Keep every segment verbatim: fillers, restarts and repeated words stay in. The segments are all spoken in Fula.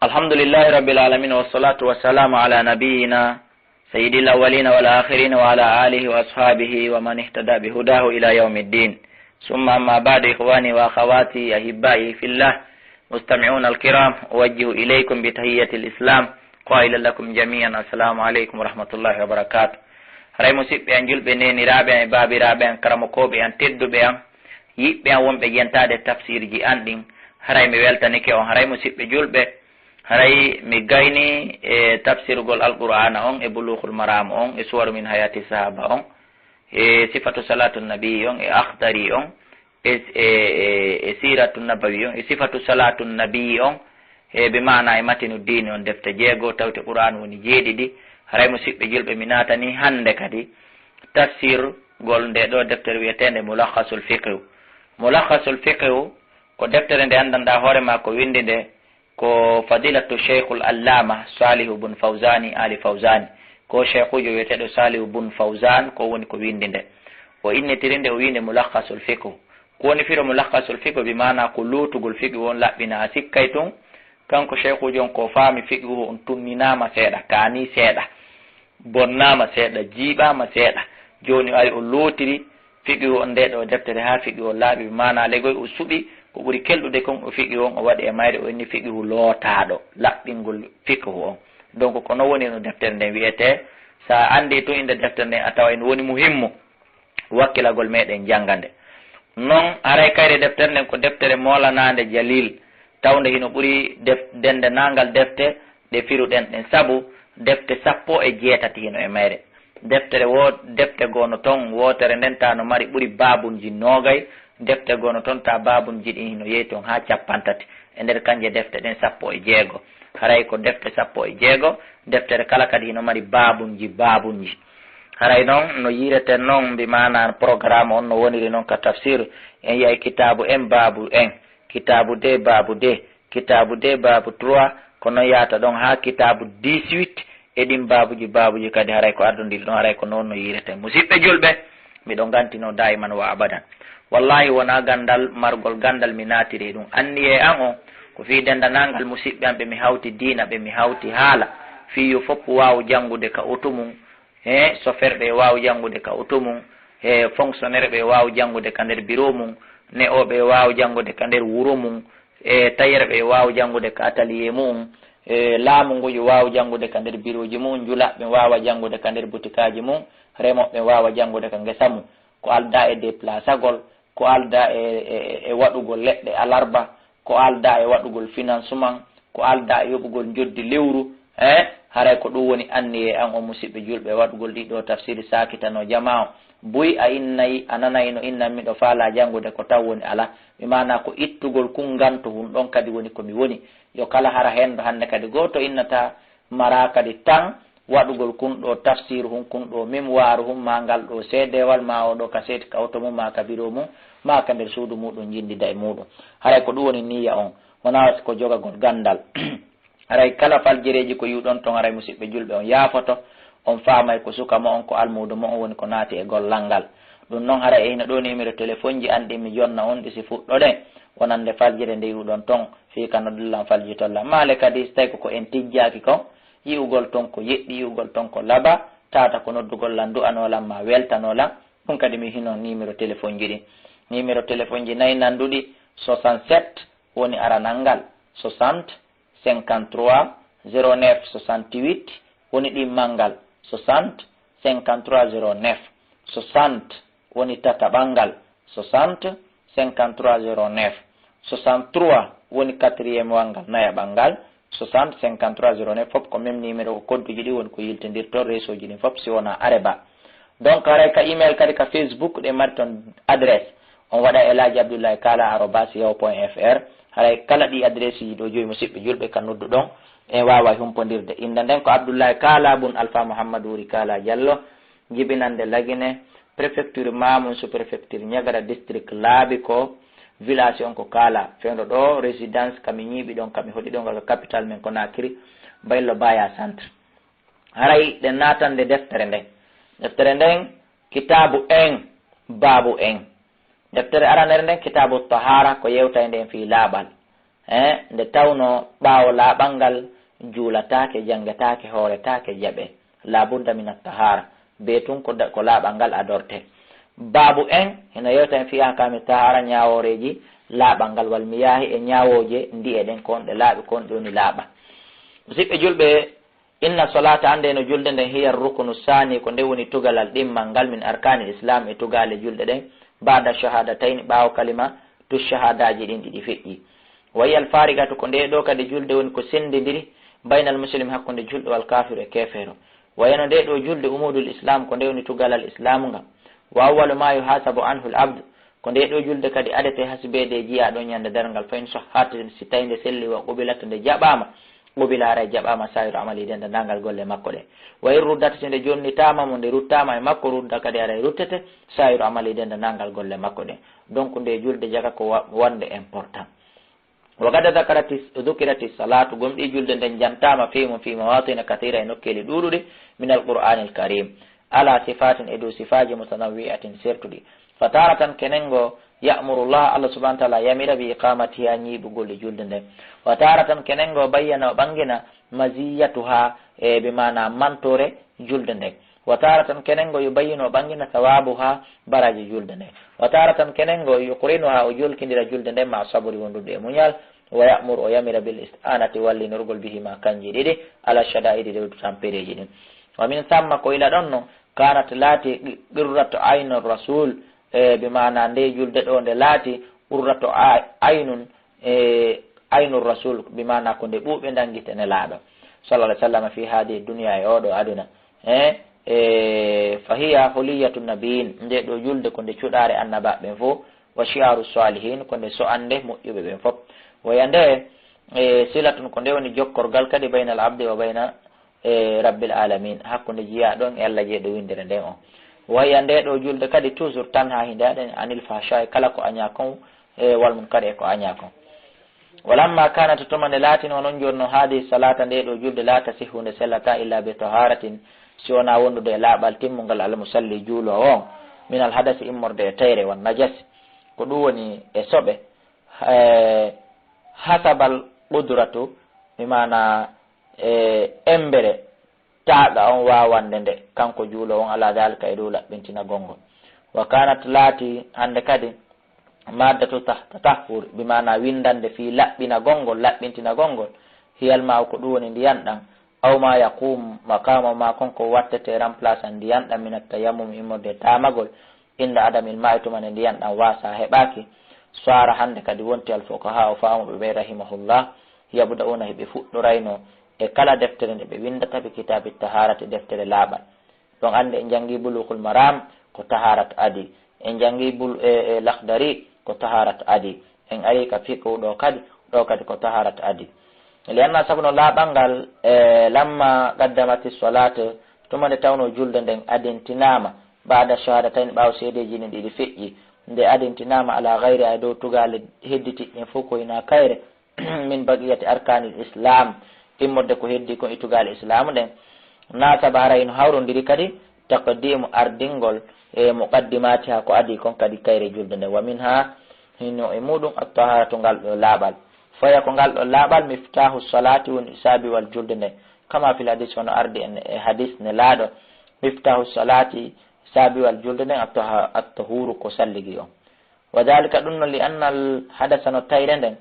الحمد لله رب العالمين، والصلاة والسلام على نبينا سيد الأولين والآخرين وعلى آله وأصحابه ومن اهتدى بهداه إلى يوم الدين. ثم أما بعد، إخواني وأخواتي أحبائي في الله، مستمعون الكرام، أوجه إليكم بتحية الإسلام، قائلا لكم جميعا: السلام عليكم ورحمة الله وبركاته. Haray musiɓɓe an julɓe, neeniraaɓe an e baabiraaɓe an, karamokooɓe an, tedduɓe an, yiɓɓe an wonɓe jentaade tafsirji an ɗin, haray mi weltanike on. Haray musiɓɓe julɓe, haray mi gayni e tafsirugol Alqur'aana on, e Buluughul Maraam on, e Suwaru min Hayaati Sahaaba on, e Sifatu Salaatu Nabii on, e Akhdari on, e, e, e, e Siiratu Nabawi on, e Sifatu Salaatu Nabii on, e bi maana e Matinu Diini on, defte jeego, tawte Qur'aanu woni jeeɗiɗi. Haray musiɓɓe julɓe, mi naatani hannde kadi tafsirgol nde ɗo deftere wi'eteende Mulakhasul Fiqhu. Mulakhasul Fiqhu ko deftere nde anndanɗaa hoore maa ko winndi nde ko Fadilatu Sheikhul Allama Salihu bun Fawzani Ali Fawzani. Ko sheikhuujo wi'eteeɗo Salihu bun Fawzan, ko woni ko winndi nde. O innitiri nde, o wi'i nde Mulakhasul Fiqhu. Ko woni firo Mulakhasul Fiqhu? Bi maana ko lootugol fiqhu on laɓɓina, a sikkay tun. Kanko sheikhuujo on ko faami fiqhu on tunninaama seeɗa, kaani seeɗa, bonnaama seeɗa, jiiɓaama seeɗa. Jooni o ari o lootiri fiqhu on nde ɗo deftere haa fiqhu on laaɓi, bi maana legoy o suɓi ko ɓuri kelɗude kon o fiqhu on o waɗi e mayre, o inni fiqhu lootaaɗo, laɓɓingol fiqhu on. Donc ko non woni no deftere nden wi'etee. Sa anndi tun innde deftere nden a tawa ene woni muhimmu. Wakkilagol meɗen jannga nde. Non, haray kayre deftere nden ko deftere moolanaande jalil, tawnde hino ɓuri def-, denndaangal defte ɗe firuɗen ɗen, sabu defte sappo e jeetati hino e mayre. Deftere wo-, defte goo no ton, wootere nden ta no mari ɓuri baabunji noogay, defte goo no ton ta baabunji ɗin hino yehi ton haa cappanɗe tati. E nder kanje defte ɗen sappo e jeego. Haray ko defte sappo e jeego, deftere kala kadi hino mari baabunji, baabunji. Haray non no yiireten non, mbi maana programme on no woniri non ka tafsir, en yi'ay kitaabu en baabu en, kitaabu deux baabu deux, kitaabu deux baabu trois, ko non yaata ɗon haa kitaabu dix-huit, e ɗin baabuji, baabuji kadi haray ko ardondiri ɗon, haray ko non no yiireten. Musiɓɓe julɓe, miɗo gantinoo daiman wa abadan. Wallahi wonaa gandal, margol gandal mi naatiri e ɗum. Anniyee an on, ko fii denndaangal musiɓɓe am ɓe mi hawti diina, ɓe mi hawti haala, fii yo fof waaw janngude ka oto mum, he, chauffeur ɓe waaw janngude ka oto mum, he, fonctionnaire ɓe waaw janngude ka nder bureau mum, ne'ooɓe waaw janngude ka nder wuro mum, e tailleur ɓe waaw janngude ka atelier mu'um, e laamu ngu yo waaw janngude ka nder bureauji mu'um, njulaaɓe waawa janngude ka nder butikaaji mum, remooɓe waawa janngude ka ngesa mum. Ko aldaa e déplacagol, ko aldaa e, e, e waɗugol leɗɗe alarba, ko aldaa e waɗugol financement, ko aldaa e yoɓugol njoddi lewru, eh, haray ko ɗum woni anniyee an on musiɓɓe julɓe waɗugol ɗii ɗoo tafsiri saakitanoo jamaa on. Buy a innay, a nanay no innan miɗo faalaa janngude ko taw woni alaa. Mi maanaa ko ittugol kun nganto hun ɗon kadi woni ko mi woni. Yo kala hara henndo hannde kadi gooto innataa maraa kadi tan waɗugol kun ɗoo tafsiru hun, kun ɗoo mimwaaru hun, maa ngal ɗoo seedeewal, maa oo ɗoo kaseeti ka oto mum, maa ka biro mum, maa ka nder suudu muuɗum, njinnda e muuɗum. Haray ko ɗum woni niyya on, wonaa ko jogagol ganndal. Haray kala faljereeji ko yi'uɗon ton, haray musiɓɓe julɓe on yaafoto, on faamay ko suka mo'on, ko almuudo mo'on woni ko naati e gollal ngal. Ɗum non haray e hino ɗoo numéro téléphone ji an ɗin mi jonna on ɗi si fuɗɗoɗen, wonande faljere nde yi'uɗon ton, fii ka nodduɗon lan faljitol lan. Maa le kadi si tawi ko ko en tijjaaki kon, yi'ugol ton ko yeɗɗi, yi'ugol ton ko laba, tawata ko noddugol lan du'anoo lan maa weltanoo lan, ɗum kadi mi hino numéro téléphone ji ɗin. Numéro téléphone ji nayi nanduɗi, soixante-sept woni aranal ngal, soixante, cinquante-trois, zéro neuf, soixante-huit woni ɗimmal ngal, soixante, cinquante-trois, zéro neuf, soixante woni tataɓal ngal, soixante, cinquante-trois, zéro neuf, soixante-trois woni quatrième wal ngal, nayaɓal ngal, soixante, cinquante-trois, zéro neuf, fof ko même numéro, ko kodduji ɗi woni ko yiltindirtoo, réseau ji ɗin fof si wonaa Areba. Donc, haray ka email kadi ka Facebook, ɗe mari ton adresse. On waɗa Elhaji Abdoulaye Kala arobas yahoo point F R. Haray kala ɗi adresse ji ɗo joyi musiɓɓe julɓe ka nodduɗon, en waaway humpondirde. Innde nden ko Abdoulaye Kala bun Alpha Mouhamadou Wuri Kala Diallo, jibinannde Lagine, préfecture Mamoun, sous-préfecture Niagara, district Labiko, village on ko Kala. Fewndo ɗo résidence ka mi ñiiɓi ɗon, ka mi hoɗi ɗon, ka capital men Conakry, Baylo Baya centre. Haray ɗen naatande deftere nden. Deftere nden, kitaabu en, baabu en. Deftere aranere nden, kitaabu tahara, ko yewtay nden fii laaɓal. Eh, nde tawno ɓaawo laaɓal ngal juulataake, janngetaake, hooretaake, jaɓe. La budda min at-tahara. Be tun ko da-, ko laaɓal ngal adorte. Baabu en, hino yewta en fi ahkami tahara, ñaawooreeji laaɓal ngal, wal miyahi, e ñaawooje ndiye ɗen, ko honɗe laaɓi, ko honɗe woni laaɓal. Musidɓe julɓe, inna salata, annde no julde nden, hiya rukunu sani, ko nde woni tugalal ɗimmal ngal, min arkani islam, e tugaale julɗe ɗen, ba'da shahadatayni, ɓaawo kalima tu shahadaji ɗin ɗiɗi feƴƴi. Wa hiya al-farigatu, ko nde ɗo kadi julde woni ko sendindiri, baynal muslim, hakkunde julɗo, wal kafiru, e kefeero. Wa hiya no nde ɗo julde, umudul islam, ko nde woni tugalal islam ngal. Wa awwalu ma yuhasabu anhu al-abdu, ko nde ɗo julde kadi adete hasibeede e jiyaaɗo ñande darngal, fa in sahhat, si tawi nde selli, wa qubilat, nde jaɓaama, qubila, haray jaɓaama, sa'iru amali, dendaangal golle makko ɗen. Wa in ruddat, si nde jonnitaama mo, nde ruttaama e makko, rudda, kadi haray ruttete, sa'iru amali, dendaangal golle makko ɗen. Donc, nde julde jaka ko wa-, wonde important. Wa qad dhakarati, dhukirati salatu, gomɗii julde nden jantaama, fi mum, fi mawatina kathira, e nokkeeli ɗuuɗuɗi, min al-Qur'ani al-Karim, ala sifatin, e dow sifaaji, mutanawwi'atin, sertuɗi. Fa taratan, kenen goo, ya'muru Allah, Allah subhanahu wa ta'ala yamira, bi iqamatiha, ñiiɓugol e julde nden. Wa taratan, kenen goo, bayyana, o ɓangina, maziyatuha, e bi maana mantore julde nden. Wa taratan, kenen goo, yubayyinu, o ɓangina, thawabuha, baraji julde nden. Wa taratan, kenen goo, yuqrinuha, o jolkindira julde nden ma sabri, wondude e muñal, wa ya'muru, o yamira, bil isti'anati, wallinorgol, bihima, kanji ɗiɗi, ala shada'idi, dow tampereeji ɗin. Wa min thamma, ko ila ɗon no, kanat, laati, qurratu aynu rasul, e bi maana nde julde ɗo nde laati qurratu a-, aynun, e aynu rasul, bi maana ko nde ɓuuɓe ndangite Nelaaɗo, sallallahu alaihi wasallam, fi hadihi dunya, e oɗo aduna. E, e, fa hiya huliyatu nabiyin, nde ɗo julde ko nde cuɗaare annabaaɓe ɓen fof, wa shi'aru salihin, ko nde so'ande moƴƴuɓe ɓen fof. Wa hiya nde, e, silatun, ko nde woni jokkorgal kadi, baynal abdi wa bayna, e, rabbil alamin, hakkunde jiyaaɗo on e Allah jeyɗo winndere nden on. Wa hiya nde ɗo julde kadi toujours tanha, hindaɗen anil fahsha, e kala ko aña kon, e, wal munkar, e ko aña kon. Walamma kanat, tuma nde laatino non jooni non, hadihi salata, nde ɗo julde, la tasihhu, nde sellata, illa bi taharatin, si wona wondude e laaɓal timmungal, al musalli, juuloowo on, min al hadasi, immorde e tayre, wan najasi, ko ɗum woni e soɓe, e hasabal qudratu, bi maana, e embere taaqa on waawande nde, kanko juuloowo on, ala dhalika, e dow laɓɓintinagol ngol. Wa kanat, laati hannde kadi, maddatu tah-, tatahhur, bi maana winndannde fii laɓɓinagol ngol, laɓɓintinagol ngol, hiyal ma ko ɗum woni ndiyan ɗan, aw ma yaqum maqama, ma kon ko wattete remplaçant ndiyan ɗan, min at tayammum, immorde taamagol, inda adamil ma'i, tuma nde ndiyan ɗan waasa heɓaaki. Sara, hannde kadi wonti, al fuqaha, o faamuɓe ɓe, rahimahullah, yabda'una, hiɓe fuɗɗorayno e kala deftere nde ɓe winndata, bi kitabi taharati, deftere laaɓal. Ɗon anndi en janngi Bulughul Maram, ko taharat adi. En janngi Bul-, e, e Lakhdari, ko taharat adi. En ari ka fiqhu ɗo kadi, ɗo kadi ko taharat adi. Li anna, sabu no laaɓal ngal, e, lamma qaddamati salat, tuma nde tawno julde nden adintinaama, ba'da shahadatayn, ɓaawo seedeeji ɗin ɗiɗi feƴƴi, nde adintinaama ala ghayri, e dow tugaale hedditiɗɗen fof ko hinaa kayre, min baqiyati arkanil islam, immorde ko heddi kon e tugaale islaamu ɗen. Nasaba, haray no hawrondiri kadi, taqdimu, ardingol, e muqaddimatiha, ko adii kon kadi kayre julde nden. Wa minha, hino e muɗum, at-taharatu, ngal ɗo laaɓal. Faya ko ngal ɗo laaɓal, miftahu salati, woni saabiwal julde nden. Kama fil hadis, wano ardi en e hadis Nelaaɗo, miftahu salati, saabiwal julde nden, at-taha-, at-tahuru, ko salligi on. Wa dhalika, ɗum no, li anna al hadasa, no tayre nden,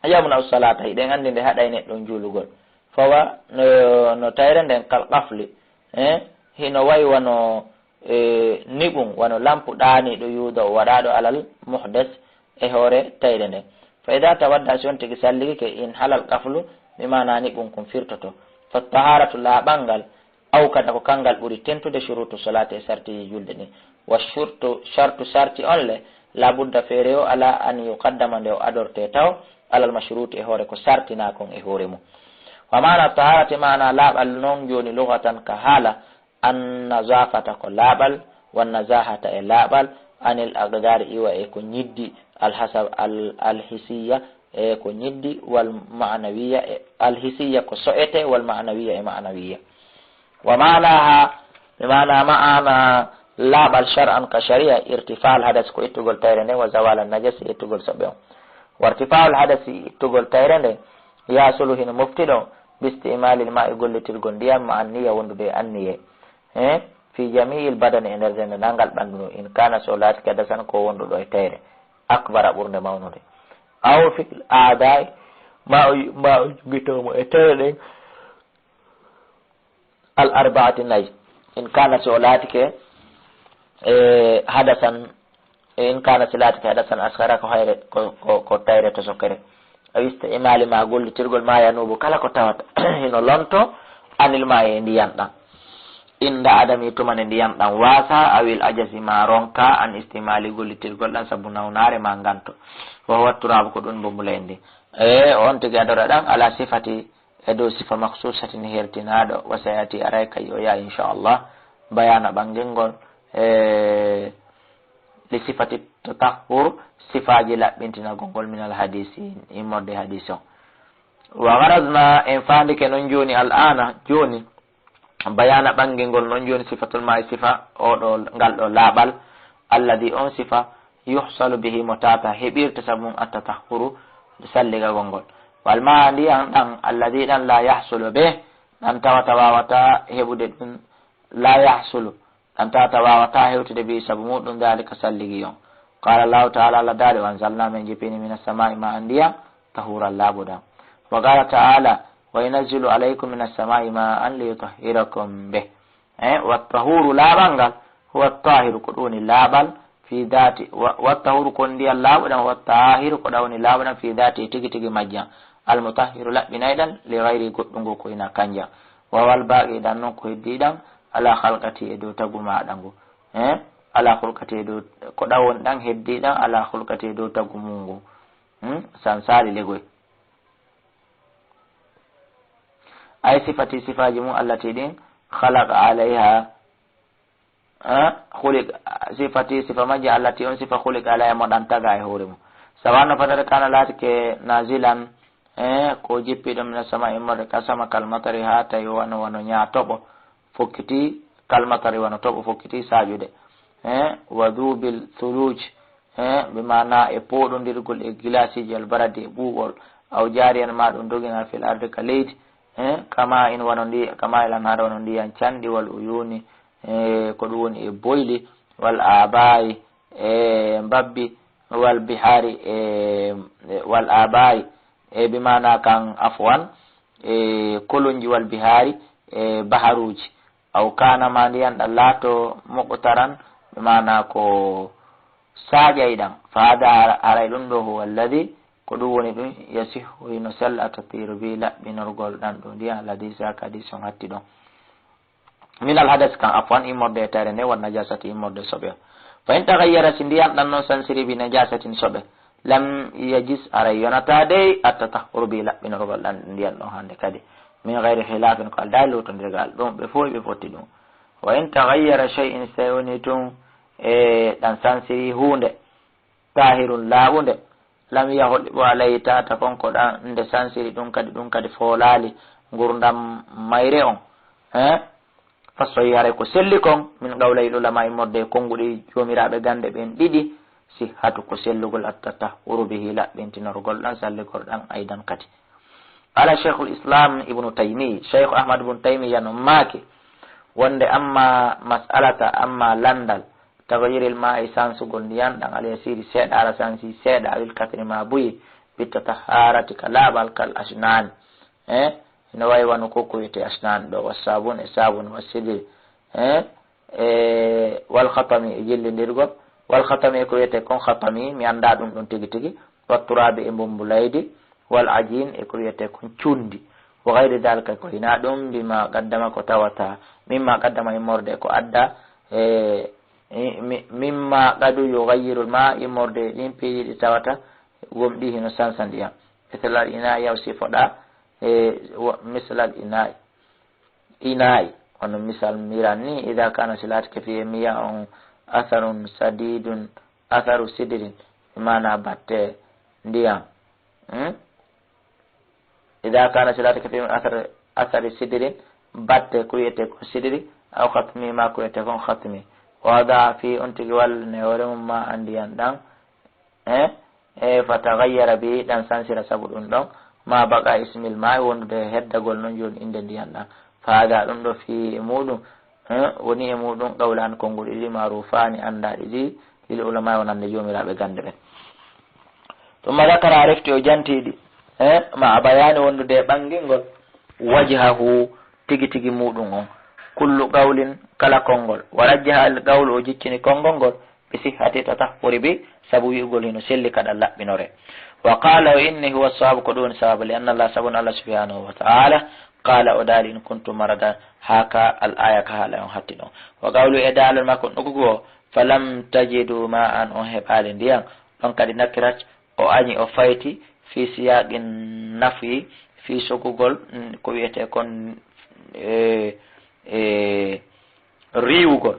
yamna'u salata, hiɗen anndi nde haɗay neɗɗo on juulugol. Fawa no, no tayre nden kal qafli, eh, hino wayi wano, eh, niɓum, wano lampu ɗaaniiɗo yuuda o waɗaaɗo alal muhdas e hoore tayre nden. Fa idha tawadda, si on tigi salligike, in halal qaflu, bi maana niɓum kun firtoto. Fa taharatu, laaɓal ngal, aw kada, ko kangal ɓuri tentude, shurutu salati, e sartiji julde ɗin. Wa shurtu, shartu, sarti on le, la budda, feere o ala, an yuqaddama, nde o adorte taw, alal mashruti, e hoore ko sartina kon e hoore mum. Wa maana taharati, maana laaɓal non jooni lughatan ka haala, an nazafata, ko laaɓal, wan nazahata, e laaɓal, anil aqdari, iwa e ko ñiddi, al hasab, al, al hisiya, e ko ñiddi, wal ma'nawiya, e al hisiya ko so'ete, wal ma'nawiya e ma'nawiya. Wa maanaha, bi maana maana laaɓal shar'an ka shari'a, irtifa'al hadas, ko ittugol tayre nden, wa zawalal najasi, ittugol soɓe on. Wartifa'ul hadasi, ittugol tayre nde, yasulu, hino mofti ɗo, bi isti'malil ma'i, gollitirgol ndiyam, ma anniya, wondude e anniye. He? Fi jami'il badani, e nder denndaangal ɓanndu ndu, in kana, so laatike hadasan ko wonduɗo e tayre, akbara, ɓurnde mawnude. Aw fil a'dha'i, ma o, ma o jogito mo e tayre ɗen, al arba'ati, nayi. In kana, so laatike, e, hadasan, e, in kana, so laatike hadasan asghara, ko hayre, ko, ko, ko tayre to sokere. Aw isti'mali ma, gollitirgol, ma yanubu, kala ko tawata hino lonto, anil ma'i, e ndiyam ɗam. Inda adami, tuma nde ndiyam ɗam waasa, awil ajasi, ma ronka, an istimali, gollitirgol ɗam sabu nawnaare ma nganto. Wa huwa turabu, ko ɗum mbumbuleyndi. E on tigi adora ɗam ala sifati, e dow sifa makhsusatin, hertinaaɗo, wa sayati, aray kay o yaa, inchallah, bayana ɓangel ngol, e, li sifati tatahhur, sifaaji laɓɓintinagol ngol, min al hadisi, immorde hadis on. Wa gharazna, en faandike non jooni, al ana, jooni, bayana ɓangel ngol non jooni, sifatul ma'i, sifa o ɗo, ngal ɗo laaɓal, alladhi, on sifa, yuhsalu bihi, mo tata heɓirta sabu mum, at-tatahhuru, salligagol ngol. Wal ma'a, ndiyam ɗam, alladhi, ɗam, la yahsulu bih, ɗam tawata wawata heɓude ɗum, la yahsulu, ɗam tawata wawata hewtude bi sabu muɗum, dhalika, salligi on. Qala Allahu ta'ala, Allah daali, wa anzalna, min jippini, minas sama'i ma'an, ndiyam, tahuran, laaɓuɗam. Wa qala ta'ala, wa yunazzilu alaykum minas sama'i ma'an liyutahhirakum bih. E, wa tahuru, laaɓal ngal, huwa tahiru, ko ɗum woni laaɓal, fi dhati, wa, wa tahuru ko ndiyam laaɓuɗam, wa tahiru ko ɗam woni laaɓuɗam, fi dhati, tigi tigi majjam, al mutahhiru, laɓɓinayɗam, li ghayri, goɗɗum ngu ko ina kanjam. Wa wal baqi, ɗam non ko heddiɗam, ala khalqati, e dow tagu maɗa ngu. E, ala khalqati, e dow, ko ɗam woni ɗam heddiɗam, ala khalqati, e dow tagu mum ngu. Hmm? Sansali legoy. Ay sifati, sifaaji mum, allati, ɗin, khalaqa alayha, eh, khuliq, sifati, sifa majji, allati, on sifa, khuliqa alayha, mo ɗan taga e hoore mum. Sawa no fatata kana laatike nazilan, eh, ko jippiɗo, mina sama, immorde ka sama, kal matari, haa tawi wano, wano ñaatoɓo fokkiti, kal matari, wano toɓo fokkiti saaƴude. Eh, wa dhubil thuluj, eh, bi maana e pooɗondirgol e gilaasiji, al baradi, e ɓuuɓol, aw jaariyan, ma ɗum dogina, fil ardi, ka leydi, eh, kama in, wano ndi, kama il anhar, wano ndiyan canɗi, wal uyuni, eh, ko ɗum woni e boyli, wal abayi, e mbabbi, wal bihari, e, e wal abayi, e bi maana kan afwan, e kolonji, wal bihari, e baharuji. Aw kana, ma ndiyan ɗan laato, muqtaran, bi maana ko saaƴayɗan. Fa hada, haray ɗum ɗo, huwa alladhi, ko ɗum woni ɗum, yasihhu, hino sella, at-tathiru bi, laɓɓinorgol ɗan ɗo ndiyan, alladhi, saka hadis on hatti ɗon. Min al hadas, kan afwan, immorde e tayre nde, wan najasati, immorde soɓe. Fa in taghayyara, si ndiyan ɗan non sansiri, bi najasatin, soɓe, lam yajuz, haray yonata dey, at-tatahhuru bi, laɓɓinorgol ɗan ndiyan ɗon hande kadi. Min ghayri khilafin, ko aldaa e luutondirgal, ɗum ɓe fof ɓe fotti ɗum. Wa in taghayyara shay'in, si tawi woni tun e ɗan sansiri huunde, tahirun, laaɓunde, lam yahul, ɓo alayhi, tata kon ko ɗan nde sansiri ɗum kadi, ɗum kadi foolaali ngurdam mayre on. He? Fasoyi, haray ko selli kon, min qawlay ulama, immorde e konnguɗi joomiraaɓe gannde ɓen ɗiɗi, sihhatu, ko sellugol, at-tatahhuru bihi, laɓɓintinorgol ɗan, salligol ɗan, aydan kadi. Qala Shaykhul Islam Ibnu Taymi, Shaykh Ahmad Ibnu Taymiya no maaki, wonde amma mas'alata, amma lanndal, taghyiril ma'i, sansugol ndiyan ɗan, al yasiri, seeɗa, ala sansi seeɗa, awil kathiri, ma buyi, bit tatahharati, ka laaɓal, kal asnan, eh, no wayi wano ko ko wiyete asnan ɗo, was sabun, e sabun, was sidri, eh, e wal khatami, e jillindirgol, wal khatami, e ko wiyete kon khatami, mi annda ɗum ɗon tigi tigi, wat turabi, e mbumbu leydi, wal ajin, e ko wiyete kon cundi, wa ghayri dhalika, ko hina ɗum, bima qaddama, ko tawata, mimma qaddama, immorde ko adda, e, e, mi-, mimma qad yughayyiru ma, immorde ɗin piiji ɗi tawata gomɗi hino sansa ndiyan. Mislal ina'i, yaw sifoɗa, e, wa-, mislal ina'i. Ina'i, wano misal miran ni, idha kana, si laatike, fihi miya'un atharun sadidun, atharu sidrin, bi maana batte ndiyan. Hmm? Idha kana, si laatike, fihi athar, athari sidrin, batte ko wiyete kon sidri, aw khatmi, ma ko wiyete kon khatmi. Wada fi, on tigi walla ne hoore mum, ma ndiyan ɗan, eh, E, فتغير به, ɗan sansira sabu ɗun ɗon, ما بقى اسم الماء, wondude e heddagol non jooni innde ndiyan ɗan. فهذا, ɗun ɗoo, فيه, e muuɗun, e, woni e muuɗun, قولان, konguɗi ɗiɗi, معروفان, anndaaɗi ɗiɗi, للعلماء, wonande joomiraaɓe gannde ɓen. ثم ذكر, a refti o jantii ɗi, e, مع بيان, wondude e ɓanngingol, وجهه, tigi tigi muuɗun on, كل قول, kala konngol, ورجح القول, o jiccini konngol ngol, بصحة التطهر به, sabu wi'ugol hino selli ka ɗan laɓɓinoree. وقال, o inni, هو الصواب, ko ɗun woni sawaaba, لأن الله, sabu no Allah subhanahu wa ta'ala, قال, o daali, إن كنتم مرضى, haa ka al-aaya, ka haala on hatti ɗon. وقوله, e daalol makko ɗugugu o, فلم تجدوا ماء, on heɓaali ndiyan, ɗon kadi nakirat, o añi, o fayti, في سياق النفي, fii sogugol, mm, ko wi'etee kon, e, e, riiwugol.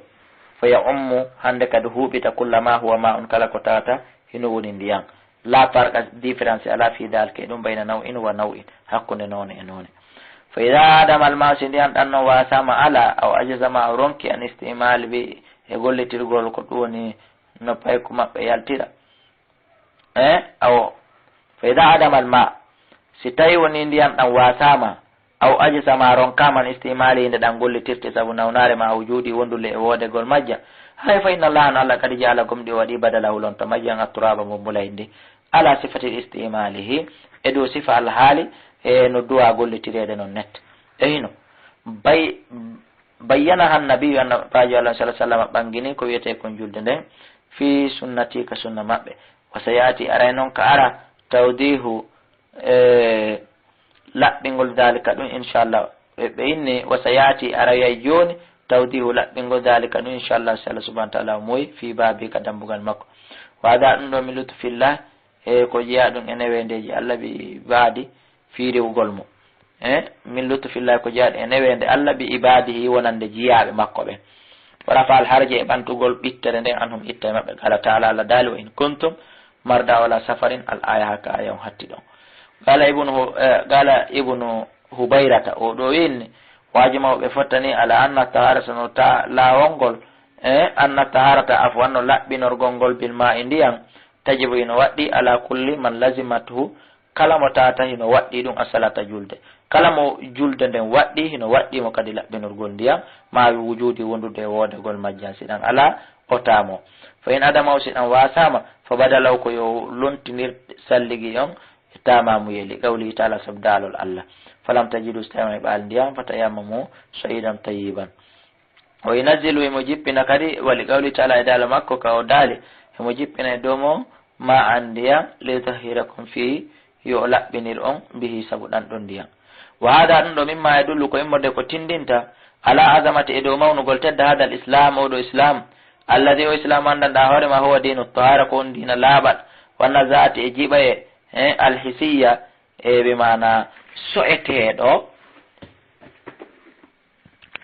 فيعم, hande kadi huuɓita, كل ما هو ماء, kala ko tawata hino woni ndiyan. لا فرق, différence alaa, في ذلك, e ɗun, بين نوع ونوع, hakkunde noone e noone. فإذا عدم الماء, si ndiyan ɗan non waasaama alaa, أو عجز, maa o ronki, عن استعمال به, e gollitirgol ko ɗun woni no payku maɓɓe yaltira. E, awo, فإذا عدم الماء, si tawii wonii ndiyan ɗan waasaama, أو عجز, maa ronkaama, عن استعماله, nde ɗan gollitirtee sabu nawnaare, مع وجوده, wondude e woodegol majjan, hay, فإن الله, no Allah, قد جعل, gomɗii o waɗii, بدله, lonto majjan, التراب, mbummbulay ndin, على صفة استعماله, e dow sifa alhaali, e no duwaa gollitireede non net. E hino, bay-, بينها النبي, Annabaajo Allah, صلى الله عليه وسلم, ɓanngini ko wi'etee kon julde nden, في سنته, ka sunna maɓɓe. وسيأتي, aray non ka ara, توضيح, e, laɓɓingol, ذلك, ɗun, إن شاء الله. Ɓe, ɓe inni, وسيأتي, arayay jooni, توضيح, laɓɓingol, ذلك, ɗun, إن شاء الله, si Allah subhanahu wa ta'ala muuyi, في بابه, ka dambugal makko. وهذا, ɗun ɗoo, من لطف الله, e, ko jeyaa ɗun e neweendeeji Allah, بعباده, fii riiwugol mo. E, من لطف الله, ko jeyaa ɗun e neweende Allah, بعباده, wonande jiyaaɓe makko ɓen. ورفع الحرج, e ɓantugol ɓittere nden, عنهم, itta e maɓɓe. قال تعالى, Allah daali, وإن كنتم مرضى أو على سفر, al-aaya, haa ka aaya on hatti ɗon. قال ابن ه-, e, قال ابن هبيرة, oo ɗoo wi'i, وأجمعوا, ɓe fottani, على أن الطهارة, no ta-, laawol ngol, e, أن الطهارة, afwan, no laɓɓinorgol ngol, بالماء, ndiyan, تجب, hino waɗɗii, على كل من لزمته, kala mo tawata hino waɗɗii ɗun, الصلاة, julde. Kala mo julde nden waɗɗii, hino waɗɗii mo kadi laɓɓinorgol ndiyan, مع وجوده, wondude e woodegol majjan. Si ɗan alaa, o taamoo. فإن عدمه, si ɗan waasaama, فبدله, ko yo lontinir salligi on, e taamaamuyee, لقوله تعالى, sabu daalol Allah, فلم تجدوا, si tawii on heɓaali ndiyan, فتيمموا صعيدا طيبا. وينزل, himo jippina kadi, ولقوله تعالى, e daalol makko ka o daali, himo jippina e dow mon, ماء, ndiyan, ليطهركم, fii yo o laɓɓinir on, به, sabu ɗan ɗon ndiyan. وهذا, ɗun ɗoo, مما يدل, ko immorde ko tindinta, على عظمة, e dow mawnugol, tedda, هذا الإسلام, oo ɗoo Islaam, الذي, oo Islaam, anndanɗaa hoore maa, هو دين الطهارة, ko on diina laaɓal, والنزاهة, e jiɓayee, e, الحسية, e, bi maanaa so'eteeɗo,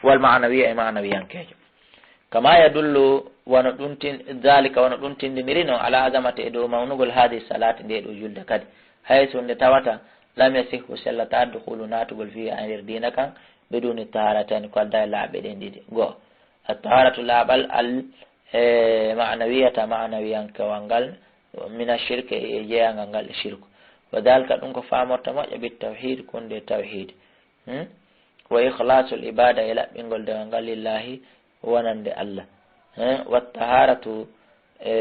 والمعنوية, e maanawiyankeejo. كما يدل, wano ɗun tin-, ذلك, wano ɗun tindiniri non, على عظمة, e dow mawnugol, هذه الصلاة, ndee ɗoo julde kadi, حيث, nde tawata, لم يصح, sellataa, الدخول, naatugol, فيها, e nder diina kan, بدون طهارتين, ko aldaa e laaɓe ɗen ɗiɗi. Go'o, الطهارة, laaɓal, al-, e, معنوية, maanawiyankewal ngal, من الشرك, e jeyangal ngal e shirku. وذلك, ɗun ko faamorta moƴƴa, بالتوحيد, ko wondude e tawhiid. Hmm? وإخلاص العبادة, e laɓɓingol dewal ngal, لله, wonande Allah. Hmm? والطهارة, e,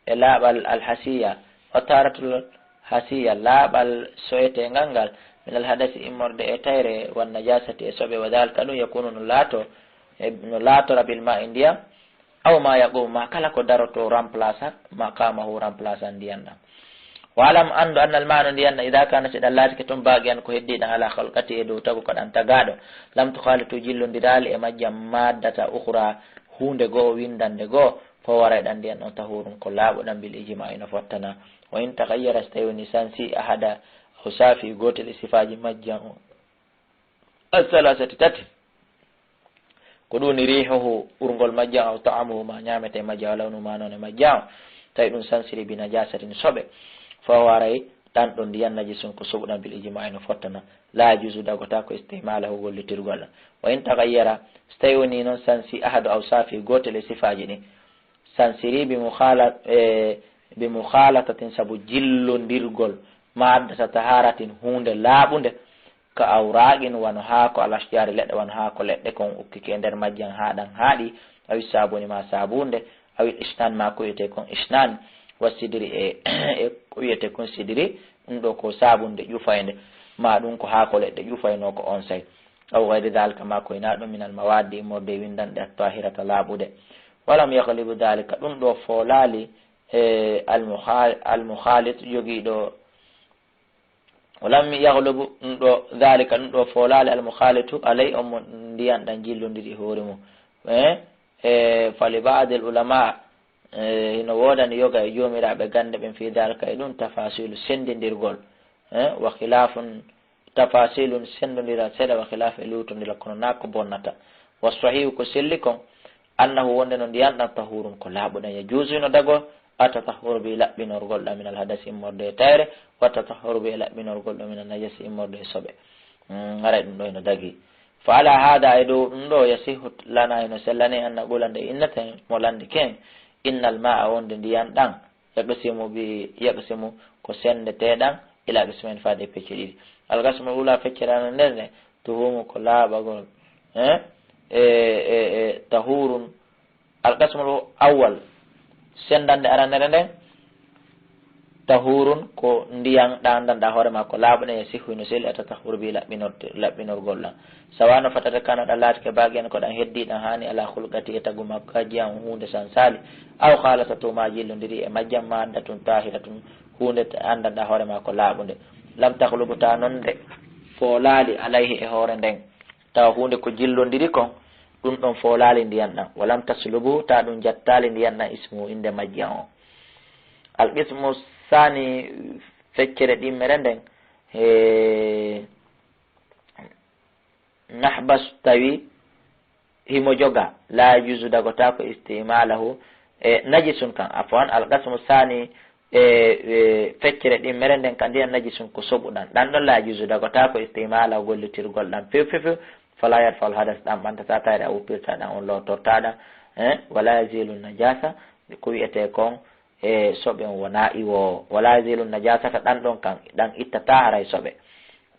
e laaɓal, الحسية. والطهارة الحسية, laaɓal so'eteengal ngal, من الحدث, immorde e tayre, والنجاسة, e soɓe, وذلك, ɗun, يكون, no laatoo, e, no laatora, بالماء, ndiyan, أو ما يقوم, maa kala ko darotoo, remplaça, مقامه, remplaça ndiyan ɗan. واعلم, anndu, أن الماء, ndiyan ɗan, إذا كان, si ɗan laatike tun, باقيا, ko heddiiɗan, على خلقته, e dow tagu ka ɗan tagaaɗo, لم تخالطه, jillondiraali e majjan, مادة أخرى, huunde go'o, winndannde go'o, فهو, aray ɗan ndiyan ɗon, طهور, ko laaɓuɗan, بالإجماع, no fottana. وإن تغير, si tawii wonii sansii, أحد أوصافه, gootel e sifaaji majjan, الثلاثة, tati. Ko ɗun woni ريحه, urngol majjan, أو طعمه, maa ɲaametee majjan, أو لونه, maa noone majjan. Tawi ɗun sansirii بنجاسة, soɓe. فهو, aray ɗan ɗon ndiyan, نجس, ko soɓuɗan, بالإجماع, no fottana. لا يجوز, dagotaako, استعماله, gollitirgol ɗan. وإن تغير, si tawii wonii non sansii, أحد أوصافه, gootel e sifaaji ɗin, sansirii, بمخالط-, e, Bi mukhalatatin, sabu jillondirgol, maddata taharatin, huunde laaɓunde, ka awraqin, wano haako, al ashjari, leɗɗe, wano haako leɗɗe kon ukkike e nder majjan haa ɗan haaɗi, awi sabuni, ma sabunde, awi ishnan, ma ko wiyete kon ishnan, wa sidri, e, e ko wiyete kon sidri, ɗum ɗo ko sabunde ƴufaynde, ma ɗum ko haako leɗɗe ƴufayno ko on say, aw gayri dalika, ma ko hinaa ɗum, minal mawaddi, immorde e windanɗe, at-tahirata, laaɓude. Walam yaglibu dalika, ɗum ɗo foolaali, e, al-mukha-, al-mukhalit, jogiiɗo, walam yaglibu, ɗum ɗo, dalika, ɗum ɗo foolaali, al-mukhalitu alay, on mo ndiyan ɗan jillondiri e hoore mum. E, e, fa li ba'dil ulama, e, hino woodani yoga e joomiraaɓe gannde ɓen, fi dalika, e ɗum, tafasilu, sendindirgol, e, wa khilafun, tafasilun, sendondiral seeɗa, wa khilaf, e luutondira, kono naa ko bonnata. Wa sahihu, ko selli kon, annahu, wonde no ndiyan ɗan, tahurun, ko laaɓuɗan, yajuzu, hino dago, atatahhuru bi, laɓɓinorgol ɗan, minal hadasi, immorde e tayre, wa tatahhuru bi, e laɓɓinorgol ɗan, minal najasi, immorde e soɓe. Mm, haray ɗum ɗo hino dagi. Fa ala hada, e dow ɗum ɗo, yasihu lana, hino sellani, an naqula, nde inneten mo lanndike en, innal ma'a, wonde ndiyan ɗan, yaqsimu bi, yaqsimu, ko sendete ɗan, ila qismayn, faade e pecce ɗiɗi. Al qismul ula, feccere aranere nden, tuhumu, ko laaɓagol, eh? E, e, e, tahurun. Al qismul awwal, sendande aranere nden, tahurun, ko ndiyan ɗan anndanɗaa hoore maa ko laaɓuɗan, yasihu, hino selli, atatahhuru bi, laɓɓinorde, laɓɓinorgol ɗan. Sawa no fatata kana ɗan laatike, baqiyan, ko ɗan heddii ɗan haani, ala khulqati, e tagu makko, hajji an, huunde sansaali, aw khalatatu, ma jillondiri e majjan, maddatun tahiratun, huunde anndanɗaa hoore maa ko laaɓunde. Lam taghlubu, ta non nde foolaali, alayhi, e hoore nden. Tawa huunde ko jillondiri kon, ɗum ɗon foolaali ndiyan ɗan. Walam taslubu, ta ɗum jattaali ndiyan ɗan, ismu, innde majjan on. Al qismu sani, feccere ɗimmere nden, e, nahbas, tawi himo joga, la yajuzu, dagotaako, istimalahu, e, najisun kan, afwan, al qismu sani, e, e, feccere ɗimmere nden kan ndiyan najisun ko soɓuɗan. Ɗan ɗon la yajuzu, dagotaako, istimalahu, gollitirgol ɗan few, few, few, fala yarfa'ul hadas, ɗan ɓantataa tayre, a wuppirtaa ɗan, on lootortaa ɗan, e, wala yazilu najasa, ko wi'etee kon, e, soɓe on wonaa iwoowo. Wala yazilu najasata, ɗan ɗon kan, ɗan ittataa haray soɓe.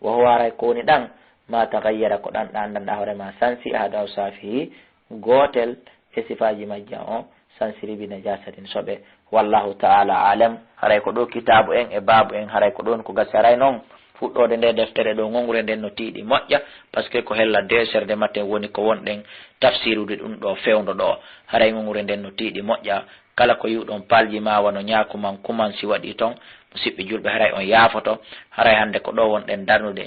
Wa huwa, haray ko woni ɗan, ma taghayyara, ko ɗan ɗan anndanɗaa hoore maa sansi, ahadu awsafihi, gootel e sifaaji majjan on sansiri, bi najasatin, soɓe. Wallahu ta'ala a'lam. Haray ko ɗo kitaabu en e baabu en, haray ko ɗon ko gasi. Haray non fuɗɗoode nde deftere ɗo, ŋoŋre nden no tiiɗi moƴƴa, parce que ko hella deux heures de matin woni ko wonɗen tafsirude ɗum ɗo fewndo ɗo. Haray ŋoŋre nden no tiiɗi moƴƴa. Kala ko yi'uɗon palji ma wano ñaakuman kuman, si waɗii ton, musiɓɓe julɓe, haray on yaafoto. Haray hannde ko ɗo wonɗen darnude,